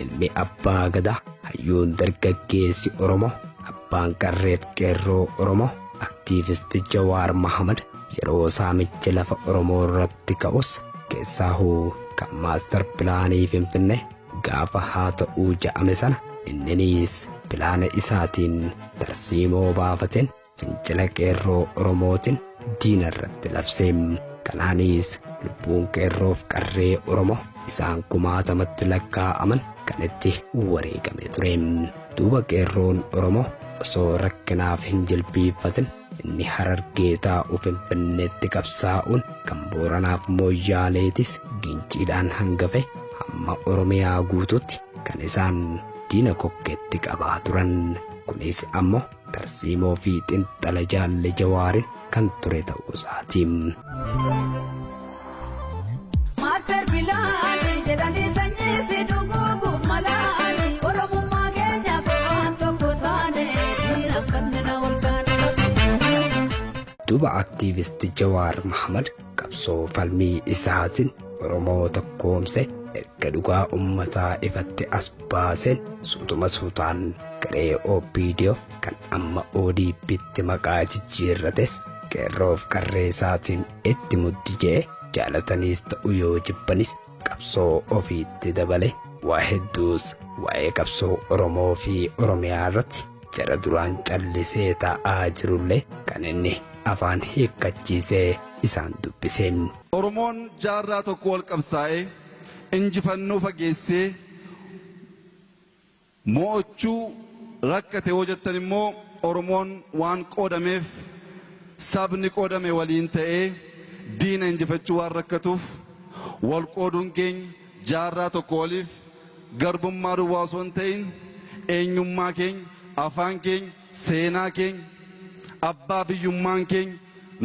Ilmi abbaa gadaa, hayyuun dargaggeessi Oromoo, abbaan qarreef qeerroo Oromoo, aktiivisti Jawaar Mahamad yeroo saamicha lafa Oromoo irratti ka'us, keessaahuu kan master planii Finfinnee gaafa haa ta'uu ja'ame sana, inniniis pilaana isaatiin tarsiimoo baafateen fincila qeerroo Oromootiin diina irratti labsee. Kanaanis lubbuun qeerroof qarree Oromoo isaan kumaatamatti lakkaa'aman kan itti wareegame ture. Duuba qeerroon Oromoo osoo rakkinaaf hin jilbiiffatin inni Harargee taa'u Finfinneetti qabsaa'uun kan Booranaaf Mooyyaaleetis Ginciidhaan hangafe hamma Oromiyaa guutuutti kan isaan diina kokkeetti qabaa turan. Kunis ammoo tarsiimoo fi xinxala jaalle Jawaarin kan ture ta'uu isaati. Maaster Bilaanii jedhanii sanyii si dhuguuguuf malaanii Oromummaa keenya qofaan tokko taane diinaffanne na ol taane. Duuba aktiivisti Jawaar Mahmad qabsoo falmii isaatiin Oromoo tokkoomse erga dhugaa uummataa ifatti as baaseen suutuma suutaan garee OPDO kan amma ODP'tti maqaa jijjiirrates qeerroof qarree isaatiin itti muddi je'e jaalataniis ta'u yoo jibbanis qabsoo ofiitti dabale waa hedduus waa'ee qabsoo Oromoo fi Oromiyaa irratti jara duraan callisee taa'aa jirullee kan inni afaan hiikkachiisee isaan dubbise. Oromoon jaarraa tokko wal qabsaa'ee injifannoo fageessee mo'achuu rakkate yoo jettan immoo Oromoon waan qoodameef sabni qoodame waliin ta'ee diina injifachuu waan rakkatuuf wal qooduun keenya jaarraa tokko waliif garbummaa duwwaa osoo hin ta'in eenyummaa keenya, afaan keenya, seenaa keenya, abbaa biyyummaan keenya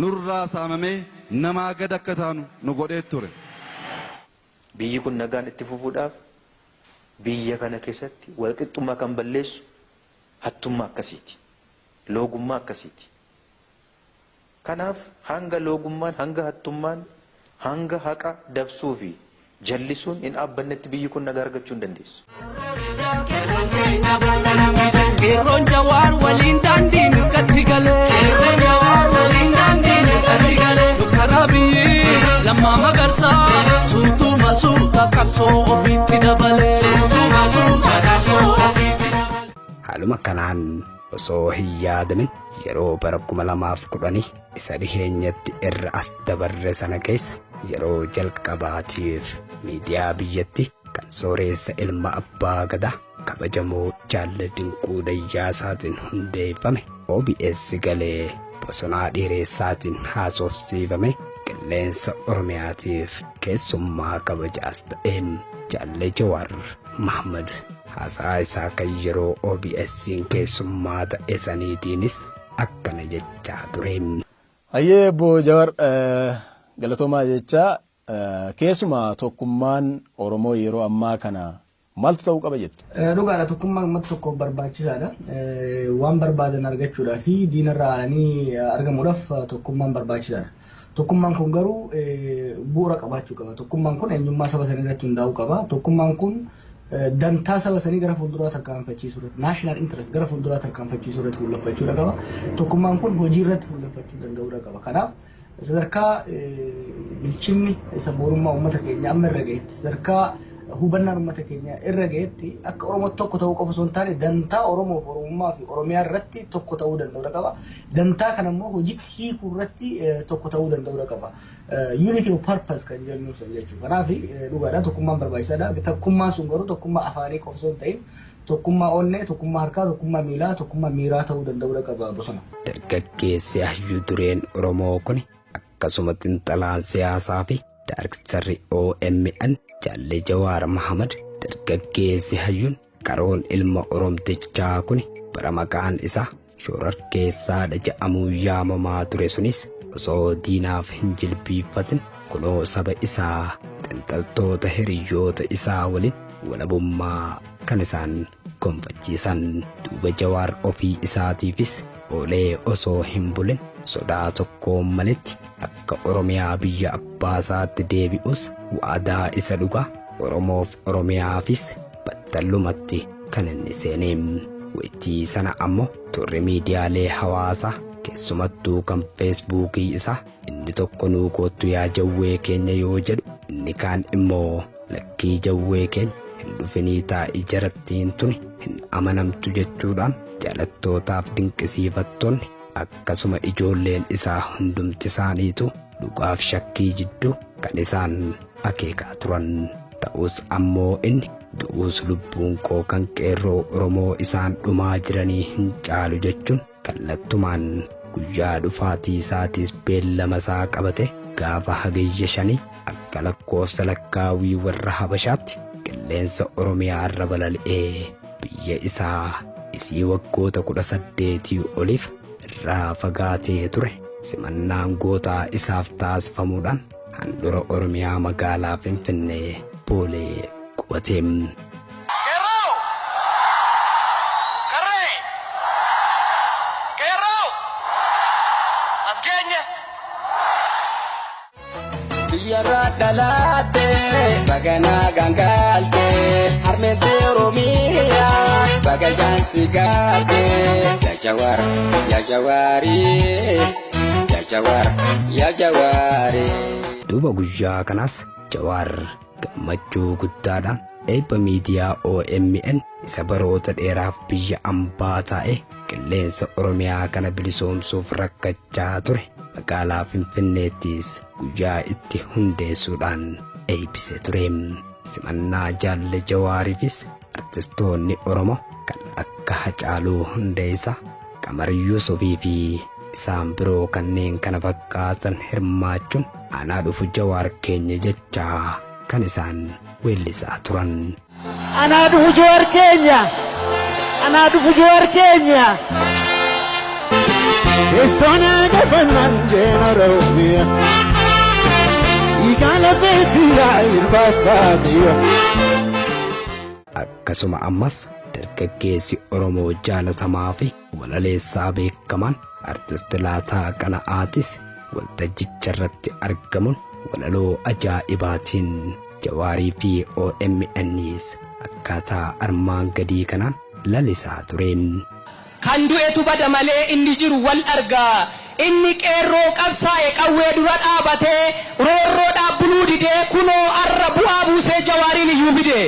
nurraa saamamee namaa gad akka taanu nu godhee ture. Biyyi kun nagaan itti fufuudhaaf biyya kana keessatti walqixxummaa kan balleessu hattummaa akkasiiti. Loogummaa akkasiiti. Kanaaf hanga loogummaan, hanga hattummaan, hanga haqa dabsuu fi jallisuun hin dhaabbannetti biyyi kun nagaa argachuu hin dandeessu. Qeerroon Jawaar waliin daandii mirgatti galee. Qeerroon Jawaar waliin daandii mirgatti galee. Dooktar Abiyyi Lammaa Magarsaa suutuma suuta qabsoo ofiitti dabalee. Suutuma suuta qabsoo ofiitti dabalee. Haaluma kanaan osoo hin yaadamin yeroo bara 2010 isa dhiheenyatti irra as dabarre sana keessa yeroo jalqabaatiif miidiyaa biyyatti kan sooreessa ilma abbaa gadaa kabajamoo Jaalle Dinquu Dayyaasaatiin hundeeffame OBS galee Bosonaa Dheereessaatiin haasofsiifame qilleensa Oromiyaatiif keessummaa kabajaas ta'een Jaalle Jawaar Mahmad haasaa isaa kan yeroo OBS'n keessummaa ta'e saniitiinis akkana jechaa ture. Hayyee obbo Jawar, galatoomaa jecha. Keessumaa tokkummaan Oromoo yeroo ammaa kana maaltu ta'uu qaba jettu? Dhugaadha, tokkummaan uummata tokkoof barbaachisaadha. Waan barbaadan argachuudhaa fi diinarraa aananii argamuudhaaf tokkummaan barbaachisaadha. Tokkummaan kun garuu bu'uura qabaachuu qaba. Tokkummaan kun eenyummaa saba sanii irratti hundaa'uu qaba. Tokkummaan kun dantaa saba sanii gara fuulduraa tarkaanfachiisuu irratti, national interest gara fuulduraa tarkaanfachiisuu irratti fuulleffachuu qaba. Tokkummaan kun hojii irratti fuulleffachuu danda'uu qaba. Kanaaf sadarkaa bilchinni sabboonummaa uummata keenya amma irra gahetti, sadarkaa hubannaan uummata keenya irra gahetti, akka Oromoo tokko ta'uu qofa osoo hin taane dantaa Oromoof, Oromummaa fi Oromiyaa irratti tokko ta'uu danda'uu qaba. Dantaa kana immoo hojiitti hiikuu irratti tokko ta'uu danda'uu qaba. Unity of purpose kan jennu san jechuudha. Kanaaf dhugaadhaan tokkummaan barbaachisaadha. Tokkummaan sun garuu tokkummaa afaanii qofa osoo hin ta'in tokkummaa onnee, tokkummaa harkaa, tokkummaa miilaa, tokkummaa miiraa ta'uu danda'uu qaba, Bosona. Dargaggeessi hayyuu dureen Oromoo kun akkasuma xiinxalaan siyaasaa fi daarektarri OMN Jaalle Jawaar Mahamad, dargaggeessi hayyuun qaroon ilma Oromtichaa kun bara maqaan isaa shororkeessaadha jedhamuun yaamamaa ture sunis osoo diinaaf hin jilbiiffatin kunoo saba isaa, xiinxaltoota hiriyoota isaa waliin walabummaa kan isaan gonfachiisan. Duuba Jawaar ofii isaatiifis oolee osoo hin bulin sodaa tokkoon maletti akka Oromiyaa biyya abbaasaatti deebi'us waadaa isa dhugaa Oromoof Oromiyaafis battalumatti kan inni seenee. Waytii sana ammoo turri miidiyaalee hawaasaa, keessumattuu kan Feesbuukii isaa, inni tokko "Nuu koottu yaa Jawwee keenya" yoo jedhu, inni kaan immoo "Lakkii, Jawwee keenya hin dhufinii, taa'ii, jarattiin tuni hin amanamtu" jechuudhaan jaalattootaaf dinqisiifattoonni akkasuma ijoolleen isaa hundumti isaaniitu dhugaaf shakkii jidduu kan isaan akeekaa turan. Ta'us ammoo inni du'uus lubbuun koo kan qeerroo Oromoo isaan dhumaa jiranii hin caalu jechuun kallattumaan guyyaa dhufaatii isaatiis beellama isaa qabate gaafa Hagayya 5 akka lakkoofsa lakkaawii warra Habashaatti qilleensa Oromiyaa irra balali'ee biyya isaa isii waggoota 18 oliif irraa fagaatee ture simannaan gootaa isaaf taasifamuudhaan handhuura Oromiyaa magaalaa Finfinnee Boolee qubatee. Qeerroo! Qarree! Qeerroo! As geenye! Biyyarraa dhalaate baganaa gangaalte harmeente Oromiyaa baga jaansi gaarte. Yaa Jawaar yaa Jawaarii yaa Jawaar yaa Jawaarii. Duuba guyyaa kanaas Jawaar gammachuu guddaadhaan eebba miidiyaa OMN isa baroota dheeraaf biyya ambaa taa'e qilleensa Oromiyaa kana bilisoomsuuf rakkachaa ture magaalaa Finfinneettis guyyaa itti hundeessuudhaan eebbise ture. Simannaa Jaalle Jawaariifis artistoonni Oromoo kan akka Hacaaluu Hundeessaa, Qamar Yuusufii fi isaan biroo kanneen kana fakkaatan hirmaachuun aanaa dhufu Jawaar keenya jechaa kan isaan weellisaa turan. Anaa dhufu Jawaar keenya! Anaa dhufu Jawaar keenya! Teessoon gafannaan jeena Oromiyaa. Igaala beetiyaa irbaat. Akkasuma ammas dargaggeessi Oromoo jaalatamaa fi walaleessaa beekamaan artist Laataa Qana'aatis waltajjicha irratti argamuun walaloo ajaa'ibaatiin Jawaarii fi OMNs akkaataa armaan gadii kanaan lalisaa ture. Kan du'etu bada malee inni jiru wal argaa. Inni qeerroo qabsaa'e qawwee dura dhaabatee roorroo dhaabbuluu didee kunoo arra bu'aa buusee Jawaariin iyyuu fide.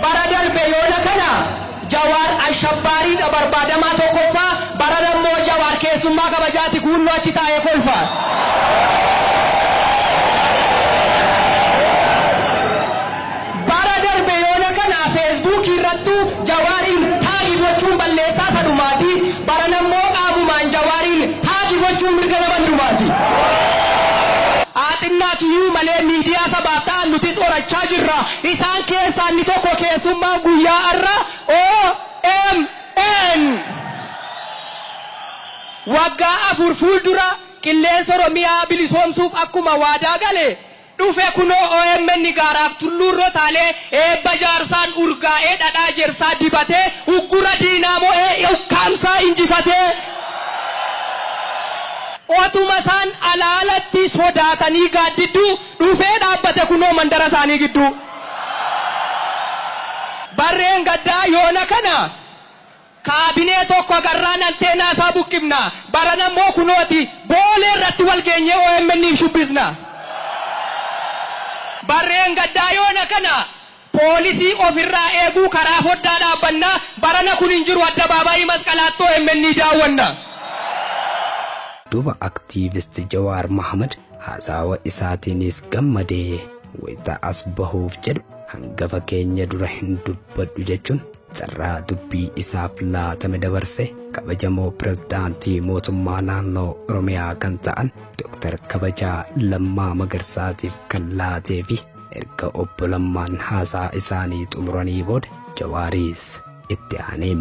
Bara darbe yoona kana Jawaar ashabbaariidha barbaadamaa tokkoffaa, bara dammoo Jawaar keessummaa kabajaati kuunnoo achi taa'ee kolfa. Bara darbe yoona kana Feesbuukii irrattu Jawaariin taagi gochuun balleessaa sadumaati. Bara nammoo qaamumaan Jawaariin taagi gochuun mirga nama hundumaati. Haa xinnaa malee miidiyaa sabaaf ta'an nutis horachaa jirra. Isaan keessaa inni tokko keessummaan guyyaa har'a OMN. Waggaa 4 fuuldura qilleensa Oromiyaa bilisoomsuuf akkuma waadaa gale dhufe kunoo OMN gaaraaf tulluurra taalee eebba jaarsaan urgaa'ee dhadhaa jersaa dibatee uggura diinaa mo'ee ukkaamsaa injifatee. Otuma isaan alaalatti sodaatanii gaaddidduu dhufee dhaabbate kunoo mandara isaanii gidduu. Barreen gaddaa yoona kana kaabinee tokko agarraan anteenaa isaa buqqifna. Baran ammoo kunooti Boolee irratti wal geenyee OMN shubbisna. Barreen gaddaa yoona kana poolisii ofirraa eeguu karaa foddaa dhaabbanna. Barana kun hin jiru addabaabaayii masqalaatti OMN daawwanna. Duuba aktiivist Jawaar Mohaammed haasawa isaatiinis gammadee wayita as bahuuf jedhu hangafa keenya dura hin dubbadhu jechuun carraa dubbii isaaf laatame dabarse kabajamoo pirezidaantii mootummaa naannoo Oromiyaa kan ta'an Dooktar Kabajaa Lammaa Magarsaatiif kan laatee fi erga obbo Lammaan haasaa isaanii xumuranii booda Jawaariis itti aanee.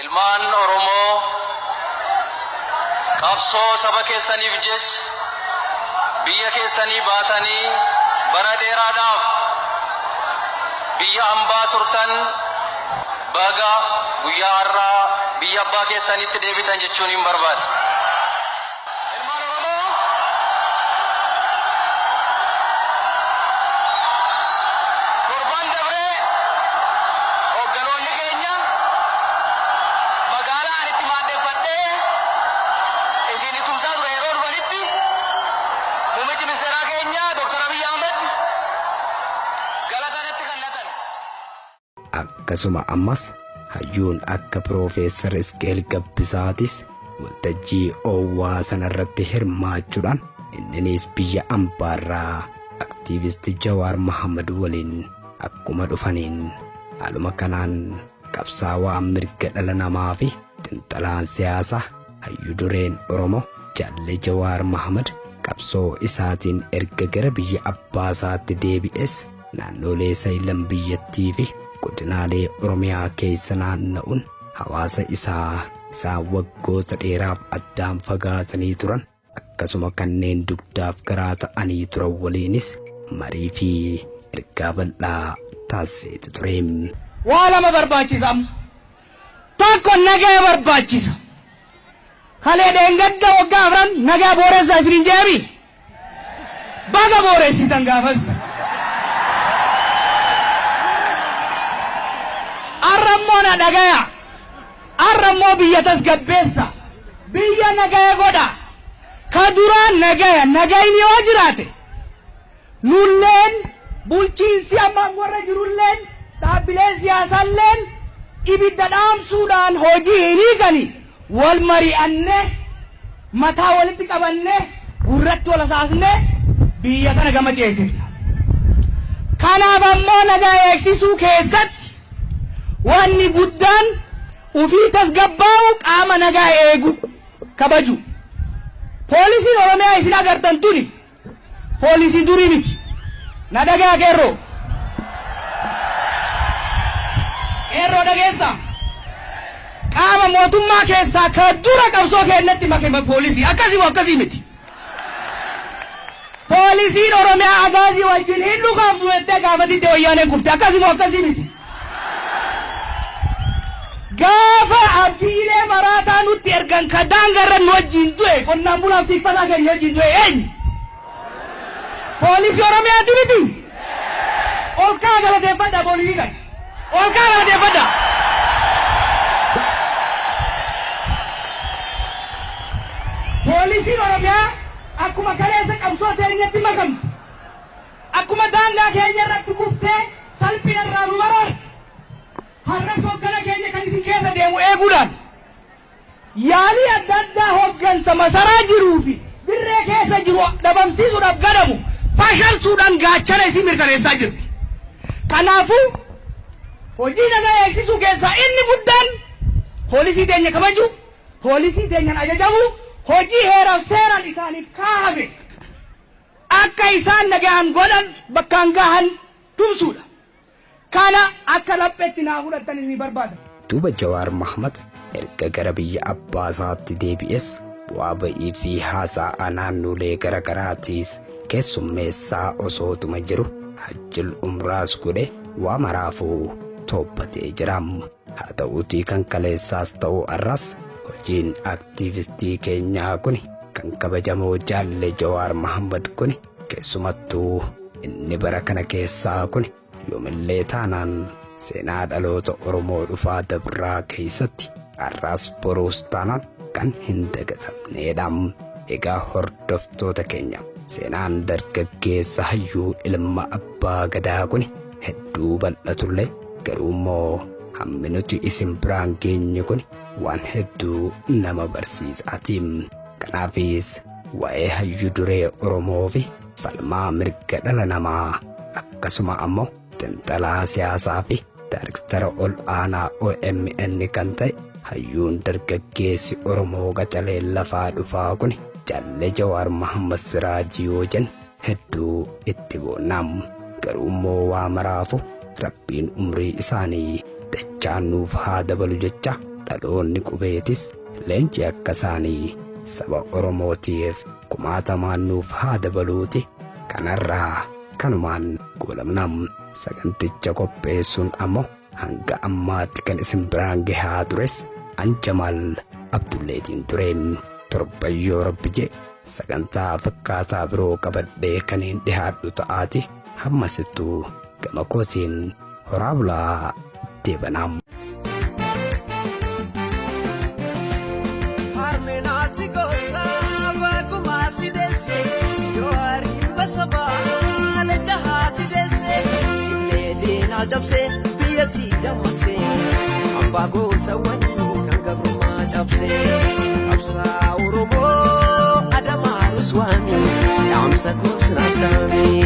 Ilmaan Oromoo qabsoo saba keessaniif jecha biyya keessanii baatanii bara dheeraadhaaf biyya hambaa turtan baga guyyaa har'aa biyya abbaa keessanitti deebitan jechuun hin barbaada. Ilmaan Oromoo torban dabree hoogganoonni keenya magaalaa ani itti maaddeeffadhee isin tumsaa ture yeroo dhufanitti muummichi ministeeraa keenya Dooktar Abiyyi Ahmed Akkasuma ammas hayyuun akka Piroofeesar Isqeel Gabbisaatis waltajjii oowwaa sanarratti hirmaachuudhaan inninis biyya ambaarraa aktiivistii Jawaar Mohammad waliin akkuma dhufaniin haaluma kanaan qabsaawaa mirga dhala namaa fi xiinxalaan siyaasaa hayyuu dureen Oromoo Jaalle Jawaar Mohammad qabsoo isaatiin erga gara biyya abbaa isaatti deebi'es naannolee saayillan biyyattii fi godinaalee Oromiyaa keessa naanna'uun hawaasa isaa isaan waggoota dheeraaf addaan fagaatanii turan akkasuma kanneen dugdaaf garaa ta'anii turan waliinis marii fi ergaa bal'aa taasiseetu ture. Waa lama barbaachisa amma. Tokko nagaa barbaachisa. Kalee dheengadda waggaa afran nagaa booressaa isiniin jeebi. Baga booressitan gaafas. Arra immoo na dhagaya. Arra immoo biyya tasgabbeessa. Biyya nagaya godha. Ka duraan nagaya nagayni yoo jiraate nulleen bulchiinsi amma warra jirulleen dhaabbileen siyaasaalleen ibidda dhaamsuudhaan hojii hin hiikani wal mari'annee mataa walitti qabannee gurratti wal asaasnee biyya kana gama ceesifna. Kanaaf ammoo nagaa eegsisuu keessatti wanni guddaan ufii tasgabbaa'u qaama nagaa eegu kabaju. Poolisiin Oromiyaa isin agartan tuni poolisii durii miti. Na dhagaa qeerroo. Qeerroo dhageessa. Qaama mootummaa keessaa ka dura qabsoo keenyatti makame poolisii akkasii moo akkasii miti. Poolisiin Oromiyaa agaazii wajjin hin dhukaaftu jettee gaafa didde wayyaaneen kufte akkasii moo akkasii miti. Gaafa abdiilee maraataa nutti ergan ka daangarra nu wajjin du'e qonnaan bulaaf tikfataa keenya wajjin du'e eenyu? Poolisii Oromiyaati miti. Ol kaa galateeffadha poolisii kana. Ol kaa galateeffadha. Poolisiin Oromiyaa akkuma kaleessa qabsoo teenyatti makamte. Akkuma daangaa keenya irratti kuftee salphina irraa nu baraarte. Har'as hoggana keenya kan isin keessa deemu eeguudhaan yaalii adda addaa hoggansa masaraa jiruu fi dirree keessa jiru dhabamsiisuudhaaf gadamu fashalsuudhaan gaachana isin mirkaneessaa jirti. Kanaafuu hojii nagaa eegsisuu keessaa inni guddaan poolisii teenya kabaju, poolisii teenyaan ajajamu, hojii heeraaf seeraan isaaniif kaahame akka isaan nagaan godhan bakkaan gahan tumsuudha. Kana akka lapheetti naa fudhattan isin barbaada. Duuba Jawaar Mohammad erga gara biyya abbaa isaatti deebi'es bu'aa ba'ii fi haasa'a naannolee garaagaraatiis keessummeessaa osootuma jiru hajjil umraas godhe waa maraafuu toobbatee jira. Haa ta'uutii kan kaleessaas ta'uu arras hojiin aktiivistii keenyaa kun kan kabajamoo jaalle Jawaar Mohammad kun keessumattuu inni bara kana keessaa kun yoomillee taanaan seenaa dhaloota Oromoo dhufaa dabraa keessatti har'as boruus taanaan kan hin dagatamneedha. Egaa hordoftoota keenya seenaan dargaggeessa hayyuu ilma abbaa gadaa kun hedduu bal'atullee garuu immoo hammi nuti isin biraan geenye kun waan hedduu nama barsiisaati. Kanaafis waa'ee hayyuu duree Oromoo fi falmaa mirga dhala namaa akkasuma ammoo xiinxalaa siyaasaa fi daayirektara ol aanaa OMN kan ta'e hayyuun dargaggeessi Oromoo qacalee lafaa dhufaa kun Jaalle Jawaar Mohammad Siraajii yoo jennu hedduu itti boonnaam. Garuu immoo waa maraafu rabbiin umrii isaanii dachaan nuuf haa dabalu jecha dhaloonni qubeetis leenci akka isaanii saba Oromootiif kumaatamaan nuuf haa dabaluuti. Kanarraa kanumaan goolabnam saganticha qopheessuun ammoo hanga ammaatti kan isin biraan gahaa tures an Jamaal Abdulleetiin ture. Torbayyoo rabbi jee sagantaa fakkaataa biroo qabadhee kan hin dhihaadhu ta'aati hammasittuu gama kootiin horaa bulaa deebanaam. Harmeenaati goota bagumaa si deesse Jawaariin basabaa leenca haati deesse. Illee diinaa gabrummaa cabsee biyyatti dammaqsee abbaa gootawwanii kan gabrummaa cabsee qabsaa Oromoo Adamaa Ruswaami dhaamsa koos raaddaami.